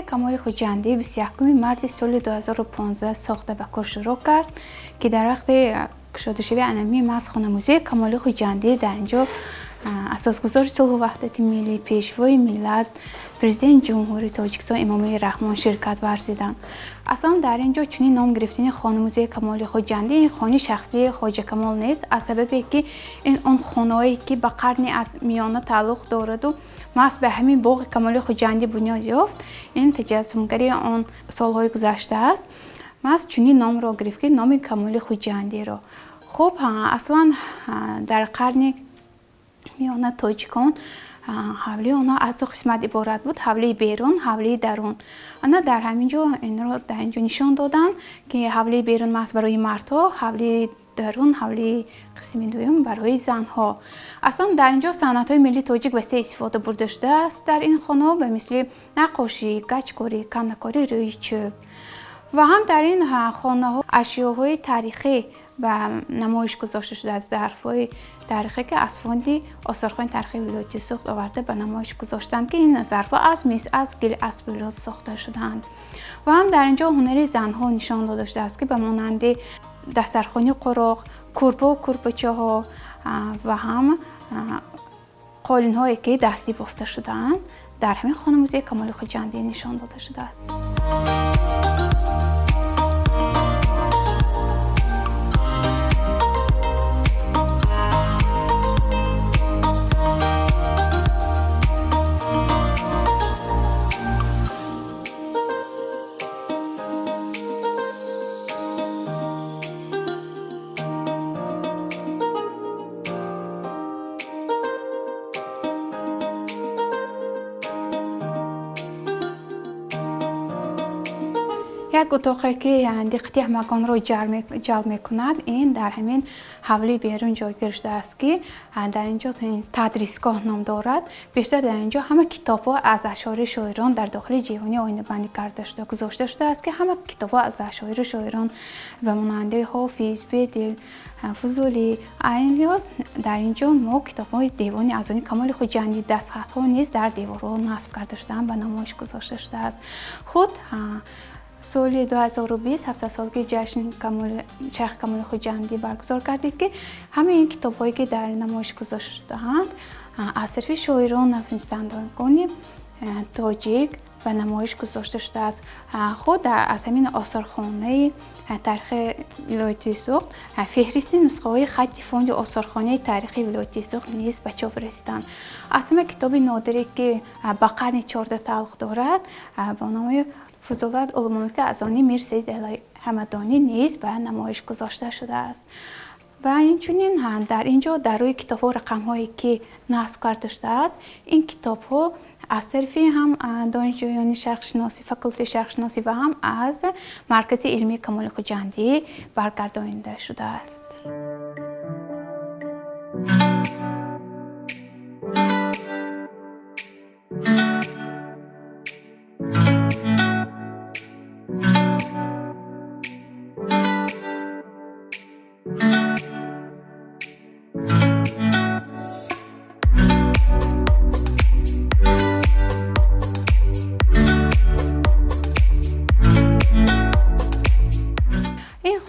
Камоли Хуҷандӣ 21 марти соли 2015 сохта ба кор шурӯъ кард, ки дар вақти кушодашавии анами маҳз хона-музеи Камоли Хуҷандӣ дар инҷо асосгузори сулҳу ваҳдати миллӣ, пешвои миллат, президенти Ҷумҳурии Тоҷикистон Эмомалӣ Раҳмон ширкат варзиданд. Аслан дар ин ҷо чунин ном гирифтани хона-музеи Камоли Хуҷандӣ ин хонаи шахсии Хоҷа Камол нест, аз сабабе ки ин он хонаҳое ки ба қарни миёна тааллуқ дораду маҳз ба ҳамин боғи Камоли Хуҷандӣ бунёд ёфт, ин таҷассумгари он солҳои гузашта аст. Маҳз чунин номро гирифт, ки номи Камоли Хуҷандиро. Хуб, аслан дар қарни миёна тоҷикон ҳавлии онҳо аз ду қисмат иборат буд: ҳавлии берун, ҳавлии дарун. Ана дар ҳамин ҷо инро дар ин ҷо нишон доданд, ки ҳавлии берун маҳз барои мардҳо, ҳавлии дарун, ҳавлии қисми дуюм барои занҳо. Аслан дар ин ҷо санъатҳои миллии тоҷик васеъ истифода бурда шудааст дар ин хонаҳо, ба мисли наққошӣ, гачкорӣ, кандакорӣ рӯи чӯб. Ва ҳам дар ин хонаҳо ашёҳои таърихӣ ба намоиш гузошта шудааст, зарфҳои таърихӣ, ки аз фонди осорхонаи таърихии вилояти Суғд оварда ба намоиш гузоштанд, ки ин зарфҳо аз мис, аз гил, аз филоз сохта шудаанд. Ва ҳам дар ин ҷо ҳунари занҳо нишон дода шудааст, ки ба монанди дастархони қуроқ, курпу курпачаҳо ва ҳам қолинҳое ки дастӣ бофта шудаанд, дар ҳамин хона-музеи Камоли Хуҷандӣ нишон дода шудааст. Як утоқе ки диққати ҳамагонро ҷалб мекунад, ин дар ҳамин ҳавлии берун ҷойгир шудааст, ки дар ин ҷо тадрисгоҳ ном дорад. Бештар дар ин ҷо ҳама китобҳо аз ашъори шоирон дар дохили ҷивони оинабандӣ карда шуда гузошта шудааст, ки ҳама китобҳо аз ашъори шоирон ба монанди Ҳофиз, Бедил, Фузулӣ. Айн лиҳоз дар ин ҷо мо китобҳои девони аз они Камоли Хуҷандӣ, дастхатҳо низ дар деворҳо насб карда шудаанд, ба намоиш гузошта шудааст. Худ соли 2020 ҳафтсадсолагии ҷашни Шайх Камоли Хуҷандӣ баргузор гардид, ки ҳамаи ин китобҳое ки дар намоиш гузошта шудаанд, аз тарафи шоирон, нависандагони тоҷик ба намоиш гузошта шудааст. Худ аз ҳамин осорхонаи таърихи вилояти Суғд феҳристи нусхаҳои хатти фонди осорхонаи таърихи вилояти Суғд низ ба чоп расиданд. Аз ҳама китоби нодире ки ба қарни 14 тааллуқ дорад, бо номи Фузулат Улмулки аз они Мир Саид Ҳамадонӣ низ ба намоиш гузошта шудааст. Ва инчунин дар ин ҷо дар рӯи китобҳо рақамҳое ки насб карда шудааст, ин китобҳо аз тарафи ҳам донишҷӯёни шарқшиносӣ, факултети шарқшиносӣ ва ҳам аз Маркази илмии Камоли Хуҷандӣ баргардонида шудааст.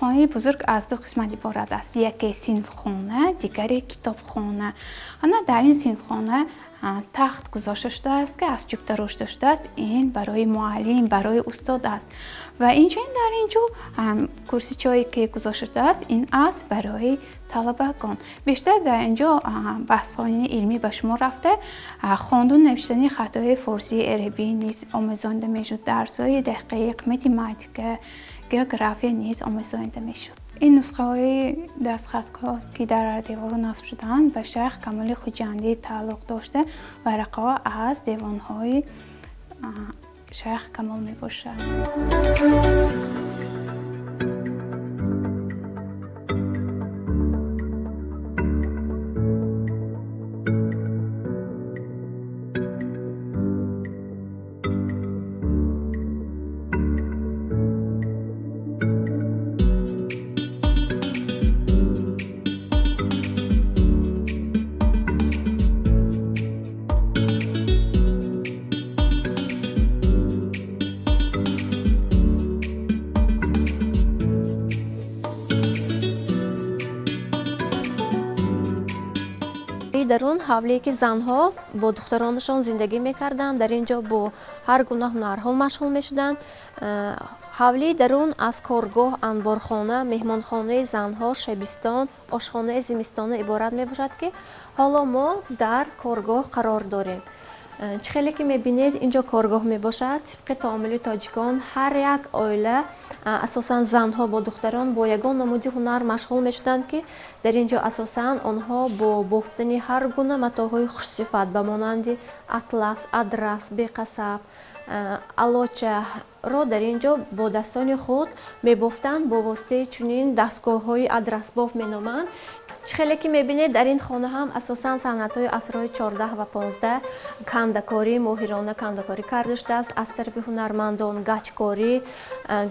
Хонаи бузург аз ду қисмат иборат аст: яке синфхона, дигаре китобхона. Ана дар ин синфхона тахт гузошта шудааст, ки аз чӯб тарошта шудааст. Ин барои муаллим, барои устод аст. Ва инчунин дар ин ҷо курсичое ки гузошта шудааст, ин аст барои талабагон. Бештар дар ин ҷо баҳсҳои илмӣ ба шумор рафта, хонду навиштани хатҳои форсии арабӣ низ омӯзонида мешуд, дарсҳои дақиқ, математика, география низ омӯзонида мешуд. Ин нусхаҳои дастхатҳо ки дар деворҳо насб шудаанд, ба Шайх Камоли Хуҷандӣ тааллуқ дошта, варақаҳо аз девонҳои Шайх Камол мебошад. Дарун ҳавлие ки занҳо бо духтаронашон зиндагӣ мекарданд, дар ин ҷо бо ҳар гуна ҳунарҳо машғул мешуданд. Ҳавлии Дарун аз коргоҳ, анборхона, меҳмонхонаи занҳо, шабистон, ошхонаи зимистона иборат мебошад, ки ҳоло мо дар коргоҳ қарор дорем. Чӣ хеле ки мебинед, ин ҷо коргоҳ мебошад. Тибқи таомули тоҷикон ҳар як оила, асосан занҳо бо духтарон, бо ягон намуди ҳунар машғул мешуданд, ки дар ин ҷо асосан онҳо бо бофтани ҳар гуна матоъҳои хушсифат ба монанди атлас, адрас, беқасаб, алочаро дар ин ҷо бо дастони худ мебофтанд, бо воситаи чунин дастгоҳҳои адрасбоф меноманд. Чӣ хеле ки мебинед, дар ин хона ҳам асосан санъатҳои асрҳои 14 ва 15 кандакорӣ, моҳирона кандакорӣ карда шудааст аз тарафи ҳунармандон, гачкорӣ,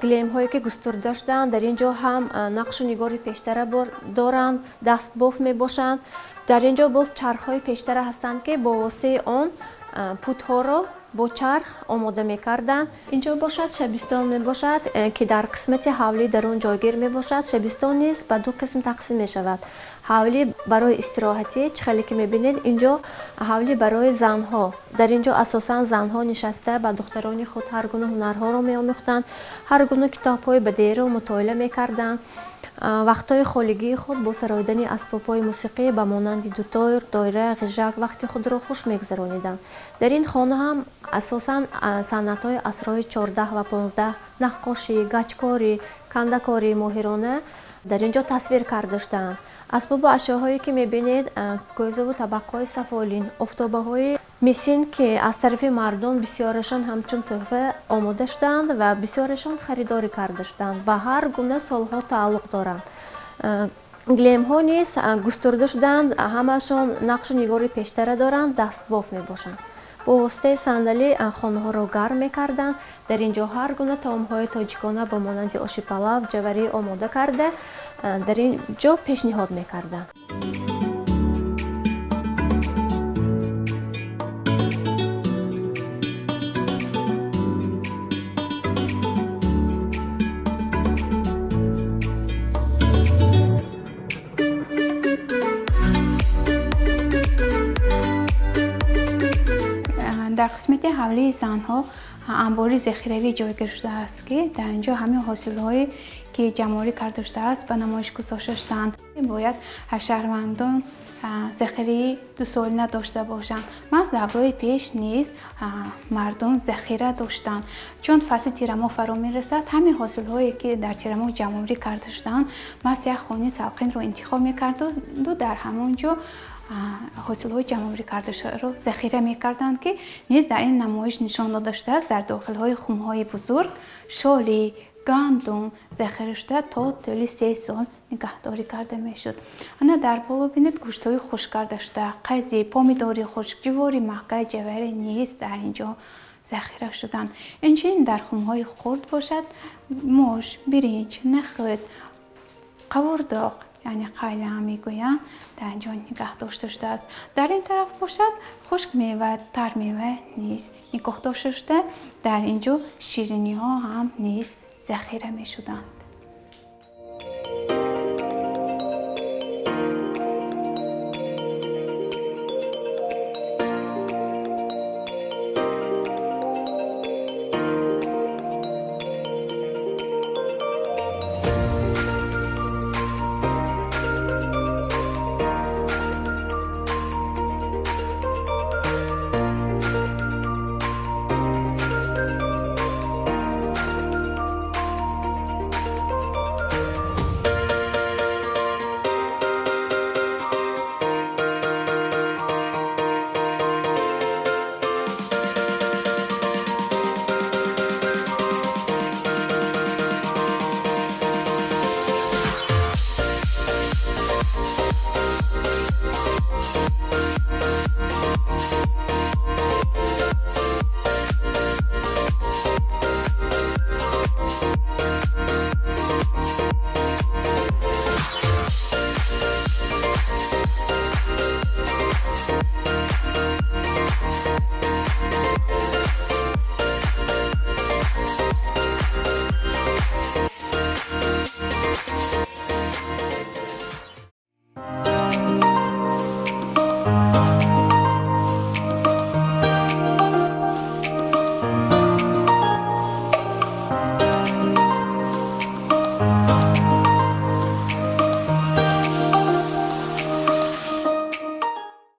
гилемҳое ки густурда шудаанд, дар ин ҷо ҳам нақшу нигори пештара доранд, дастбоф мебошанд. Дар ин ҷо боз чархҳои пештара ҳастанд, ки бо воситаи он путҳоро бо чарх омода мекарданд. Ин ҷо бошад шабистон мебошад, ки дар қисмати ҳавлии Дарун ҷойгир мебошад. Шабистон низ ба ду қисм тақсим мешавад. Ҳавлӣ барои истироҳатӣ, чӣ хеле ки мебинед, ин ҷо ҳавлӣ барои занҳо. Дар ин ҷо асосан занҳо нишаста ба духтарони худ ҳар гуна ҳунарҳоро меомӯхтанд, ҳар гуна китобҳои бадеиро мутолиа мекарданд. Вақтҳои холигии худ бо сароидани асбобҳои мусиқӣ ба монанди дутор, доира, ғижак вақти худро хуш мегузарониданд. Дар ин хона ҳам асосан санъатҳои асрҳои 14 ва 15, наққошӣ, гачкорӣ, кандакорӣ моҳирона дар ин ҷо тасвир карда шудаанд. Асбобу ашёҳое ки мебинед, кӯзаву табақҳои сафолин, офтобаҳои мисин, ки аз тарафи мардум бисёрашон ҳамчун тӯҳфа омода шудаанд ва бисёрашон харидорӣ карда шудаанд, ба ҳар гуна солҳо тааллуқ доранд. Гилемҳо низ густурда шудаанд, ҳамаашон нақшу нигори пештара доранд, дастбоф мебошанд. Бо воситаи сандалӣ хонаҳоро гарм мекарданд. Дар ин ҷо ҳар гуна таомҳои тоҷикона ба монанди оши палав, ҷаварӣ омода карда, дар ин ҷо пешниҳод мекарданд. Дар қисмати ҳавлии занҳо анбори захиравӣ ҷойгир шудааст, ки дар ин ҷо ҳамин ҳосилҳое ки ҷамъоварӣ карда шудааст ба намоиш гузошта шудаанд. Бояд шаҳрвандон захираи дусолина дошта бошанд. Маҳз давраи пеш низ мардум захира доштанд. Чун фасли тирамоҳ фаро мерасад, ҳамин ҳосилҳое ки дар тирамоҳ ҷамъоварӣ карда шудаанд, маҳз як хонаи салқинро интихоб мекарду дар ҳамон ҷо ҳосилҳои ҷамъоварӣ кардашударо захира мекарданд, ки низ дар ин намоиш нишон дода шудааст. Дар дохилҳои хумҳои бузург шоли, гандум захира шуда то тӯли 3 сол нигаҳдорӣ карда мешуд. Ана дар боло бинед гӯштҳои хушк карда шуда, қази, помидори хушк, ҷувори маҳкаи ҷавари низ дар ин ҷо захира шуданд. Инчунин дар хумҳои хурд бошад мош, биринҷ, нахӯд, қавурдоқ, яъне қайла мегӯянд, дар ин ҷо нигаҳ дошта шудааст. Дар ин тараф бошад хушк мева, тар мева низ нигоҳ дошта шуда, дар ин ҷо шириниҳо ҳам низ захира мешуданд.